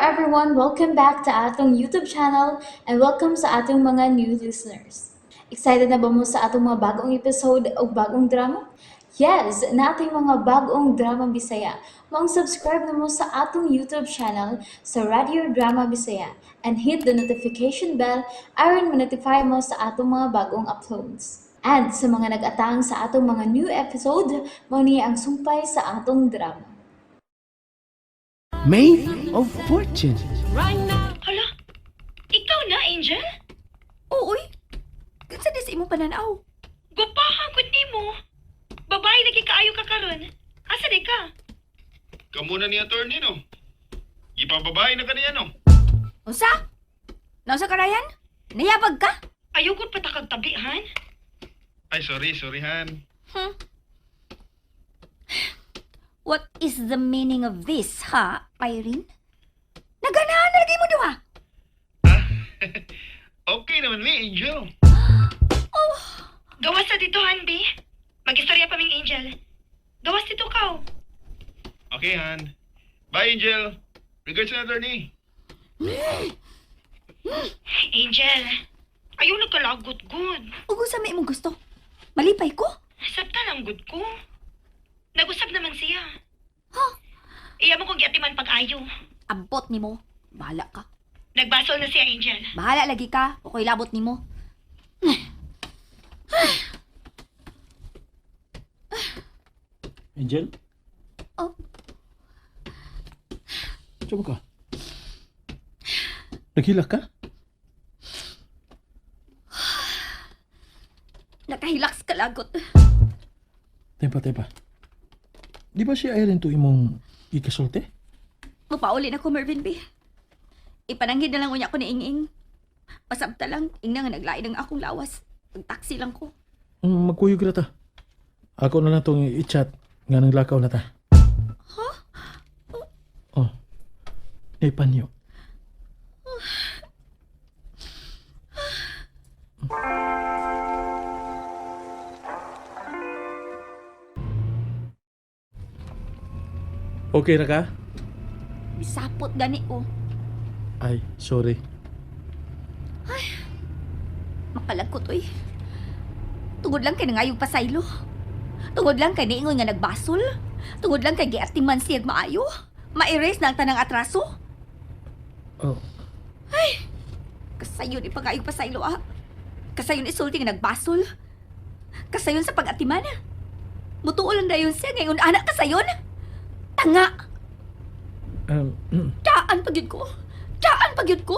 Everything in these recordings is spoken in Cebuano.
Everyone! Welcome back to atong YouTube channel and welcome sa atong mga new listeners. Excited na ba mo sa atong mga bagong episode o bagong drama? Yes! Naa tay mga bagong drama Bisaya. Maong subscribe na mo sa atong YouTube channel sa Radio Drama Bisaya and hit the notification bell aron ma-notify mo sa atong mga bagong uploads. And sa mga nag-atang sa atong mga new episode, mao ni ang sumpay sa atong drama. Maid of Fortune. Hala, ikaw na, Angel? Oo, uy. Kinsa di sa imong pananaw? Gupahan ko nimo. Babae lagi kaayo ka karon. Asa di ka? Kamo na ni attorney, no? Ipababae na kaniya, no? Unsa? Nausa ka, Ryan? Nayabag ka? Ayaw ko patakag tabi, han? Ay, sorry, sorry, Han. What is the meaning of this, ha, Irene? Naganahan na lagi mo duha. Okay naman, mi, Angel. Gawas sa dito, han, B. Mag-istorya pa ming Angel. Gawas dito ka, oh. Okay, Han. Bye, Angel. Regards na attorney. Angel, ayaw nagkalagot, good. Ug unsa may imong gusto? Malipay ko? Sabta lang, good ko. Nag-usap naman siya. Huh? Iya mo kong giatiman pag-ayo. Ambot nimo. Bahala ka. Nagbasol na siya, Angel. Bahala lagi ka. Okay labot nimo. Angel? Oh. Saan ka? Naghilak ka? Nakahilaks ka lagot. Tempa, tempa. Di ba si Irene to imong ikasulti? Mupauli na ko, Mervin B. Ipananghid na lang unya ko ni Inging. Pasabta lang, ingna nga naglain ang akong lawas. Pag-taxi lang ko. Magkuyog ra ta. Ako na lang tong i-chat nga nang lakaw na ta. Huh? Oh. Nay panyo. Okay ra ka? Bisapot gani ko. Ay, sorry. Makalagkot, oy. Tungod lang kay nangayog pasaylo. Tungod lang kay niingon nga nagbasol. Tungod lang kay giatiman siyag maayo. Ma-erase na ang tanang atraso. Oh, Kasayon ipangayog pasaylo, ah. Kasayon isulti nga nagbasol. Kasayon sa pag-atiman. Mutuo lang dayon siya ngayon anak kasayon. Tanga! Taan pa gyud ko. Taan pa gyud ko.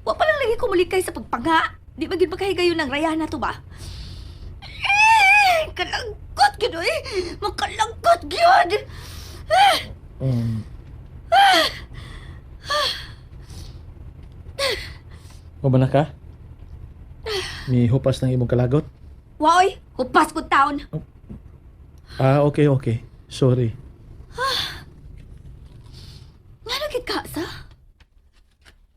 Wa pa lang lagi kumulikay sa pagpanga. Di ba gyud makahigayon ng Rayana to ba? Eh, kalangkot gyud oy. Makalangkot gyud. Wa na ka? Mi hupas ng imong kalagot? Wa oy, hupas ko taon. Ah, okay, okay. Sorry. Ngano gid ka sa?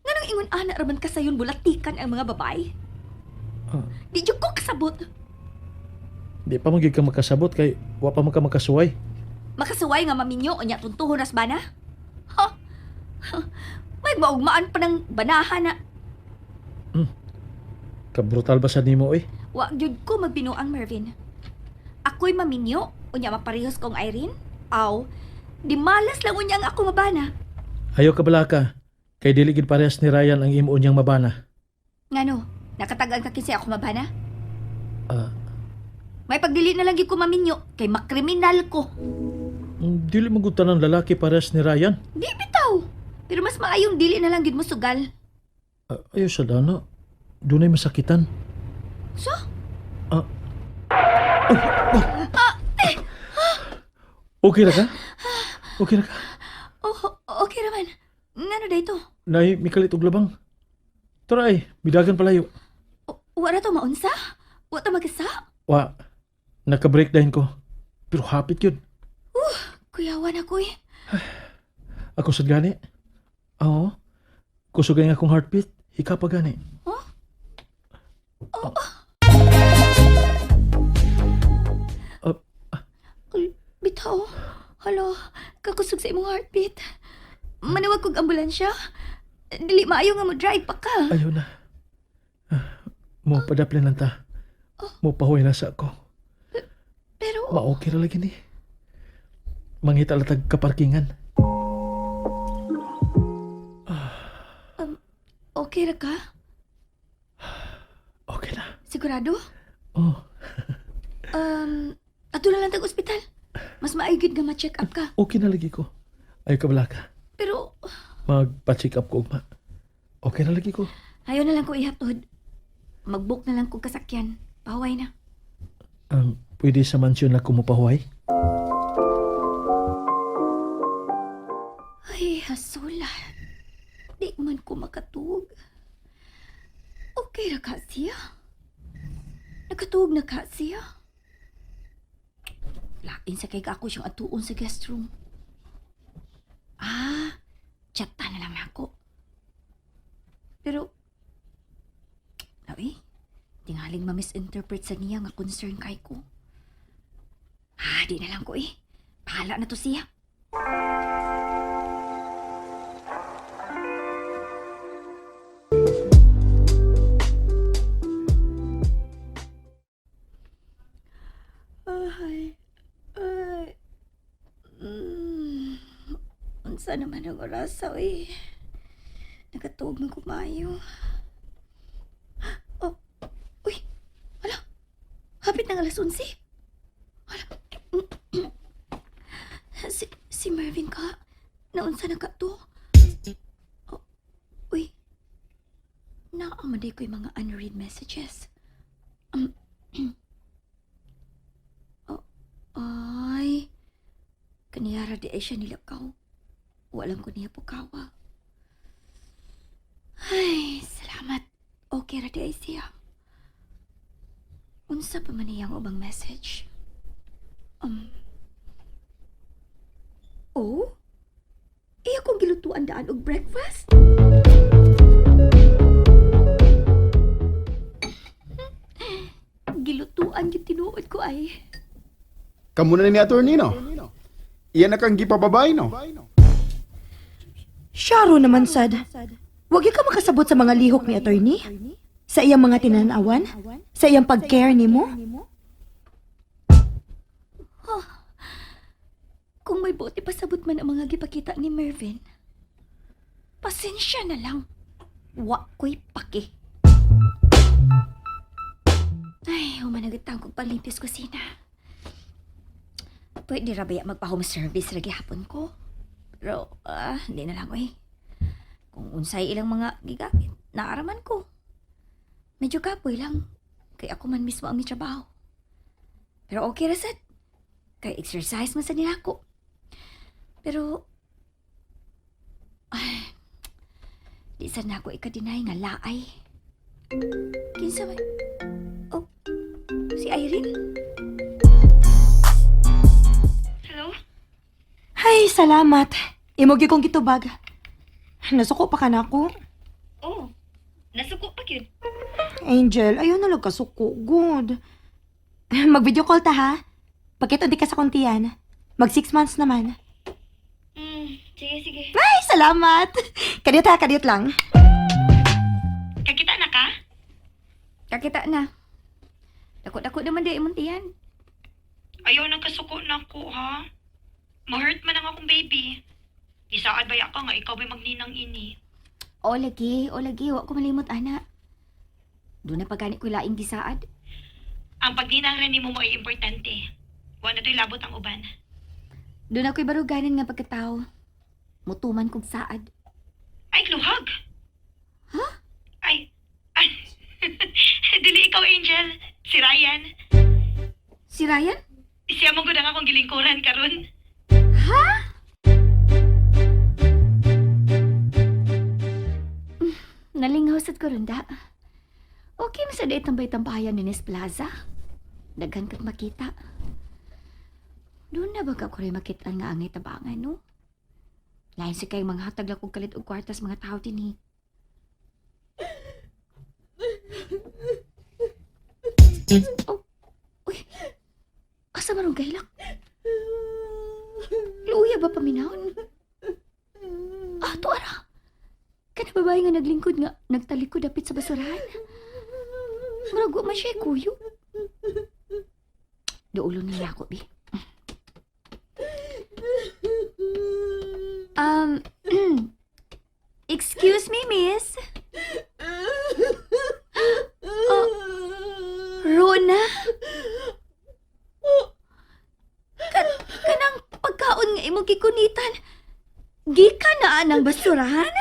Nganong ingon ana ra man kasayon bulatikan ang mga babae? Ah. Di jud ko kasabot. Di pa man gyud ka makasabot kay wa pa man ka makasuway. Makasuway nga maminyo unya tuntuhon ras bana. Ha? May maugmaan pa ng banahan na. Kabrutal ba sa nimo eh? Wa gyud ko magbinuang, Mervin. Ako'y maminyo, unya maparehos kong Irene. Aw, di malas lang unya ang ako mabana. Ayaw ka bala ka. Kay dili gid parehas ni Ryan ang imo niyang mabana. Ngano, nakatagaan ka kinsay ako mabana? Ah, May pagdili na lang gyud ko maminyo, kay makriminal ko. Dili man gud tanan lalaki parehas ni Ryan. Di bitaw. Pero mas maayong dili na lang gyud mo sugal. Ah, ayaw sa dana. Dunay masakitan. So? Ah. Ay, ah. Okay ra ka? Okay ra ka? Oh, okay raman. Ngano dayto? Nay, mikalit og labang. Tara ay, bidagan palayo. Wa ra to maunsa? Wa to magasa? Wa, naka-breakdown ko. Pero hapit yun. Kuyawan ako eh. Ako sad gani. Oo. Kusog nga akong heartbeat. Hika pa gani. Huh? Oh. Bitaw. Hala, kakusog sa imong heartbeat. Manawag kog ambulansya. Dili maayo nga mo drive pa ka. Ayaw na. Ah, mo padaplin lang ta. Mo pahuway na sa ako. Pero Ma-okay ra lagi ni. Mangita lang tag kaparkingan. Okay ra ka? Okay na. Sigurado? Oh, Ato na lang tag ospital. Mas maayo gyud nga ma-check up ka. Okay na lagi ko. Ayaw ka bala ka. Pero Magpa-check up ko ugma. Okay na lagi ko. ayaw na lang ko ihaptod. Mag-book na lang kog kasakyan. Pahuway na. Pwede sa mansyon na kumupahuway? Ay, hasula. Di man ko makatuog. Okay ra ka siya. Nakatuog na ka siya. Lain sa kay ako siyang atuon sa guest room. Ah, chatta na lang nako. Pero, ay, tingaling ma-misinterpret sa niya nga concern kay ko. Ah, di na lang ko eh. Bahala na to siya. Ay, ay. Unsa naman ang orasa, uy. Nakatuog man kumayo. Oh, uy, hala. Hapit ng alas 11. Hala. Si Mervin ka? Naunsa na ka to? Oh, uy. Naamaday ko yung mga unread messages. Oh, ay. Kaniyara di ay siya nilakaw. Walang ko niya pukawa. Ay, salamat. Okay ra di ay siya. Unsa pa man niyang ubang message? Oh? Iya kong gilutuan daan og breakfast? Gilutuan yung tinuod ko ay. Kamu na ni attorney no. Iyan na kang gipababay no. Syaro naman sad. Wag ka makasabot sa mga lihok ni attorney. Sa iyang mga tinanawan, sa iyang pag-care nimo. Kung may buti pasabot man ang mga gipakita ni Mervin, pasensya na lang. Wa ko'y paki. Ay, humanagat ang kong palimpis kusina. Pwede ra baya magpa-home service ra gihapon ko. Pero, hindi na lang, eh. Kung unsay ilang mga gigamit, naaraman ko. Medyo kapoy lang. Kay ako man mismo ang mitrabaho. Pero okay ra sad. Kay exercise man sad nila ako. Pero, ay, di sad na ako ikadeny nga laay. Kinsa ba? Oh, si Irene? Hello? Ay, salamat. Imo gyud kong gitubag. Nasuko pa ka na ako. Oh, nasuko pa gyud. Angel, ayaw na lang kasuko. Good. Mag-video call ta ha. Pakita di ka sa kontian. Mag 6 months naman. Sige, sige. Ay, salamat. Kadiyot ha, kadiyot lang. Kakita na ka? Kakita na. Dako-dako naman di imong tiyan. Ayaw nang kasuko na ko, ha? Ma-hurt man ang akong baby. Isaad ba ka nga ikaw ba'y magninang ini? O lagi, o lagi, wa ko malimot ana. Doon na pagani ko laing gisaad. Ang pagninang rin nimo mo ay importante. Wa na to'y labot ang uban. Doon ako'y baruganan nga pagkatao. Mutuman kog saad. Ay, luhag! Ha? Ay, ay. Dili ikaw, Angel. Si Ryan. Si Ryan? Siya mong gud ang akong gilingkuran karon. Nalinghaw sad ko ron da. Okay man sa dait tambay-tambayan ni Nes Plaza. Daghan kag makita. Doon na ba ka ko rin makita nga angay tabangan, no? Lain si kay mga hatag lang kog kalit og kwartas mga tao dinhi. Oh, uy. Asa man ang gailak? Luya ba paminawon? Kana babae nga naglingkod nga nagtalikod dapit sa basurahan. Murag wa man siya kuyo. Duulo na nako, bi. Excuse me, miss. Oh, Rona? Kanang pagkaon nga imong gikunitan, gikan na anang basurahan?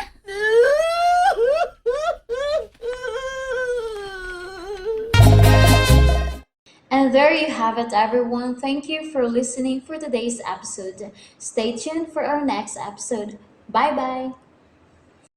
And there you have it, everyone. Thank you for listening for today's episode. Stay tuned for our next episode. Bye bye.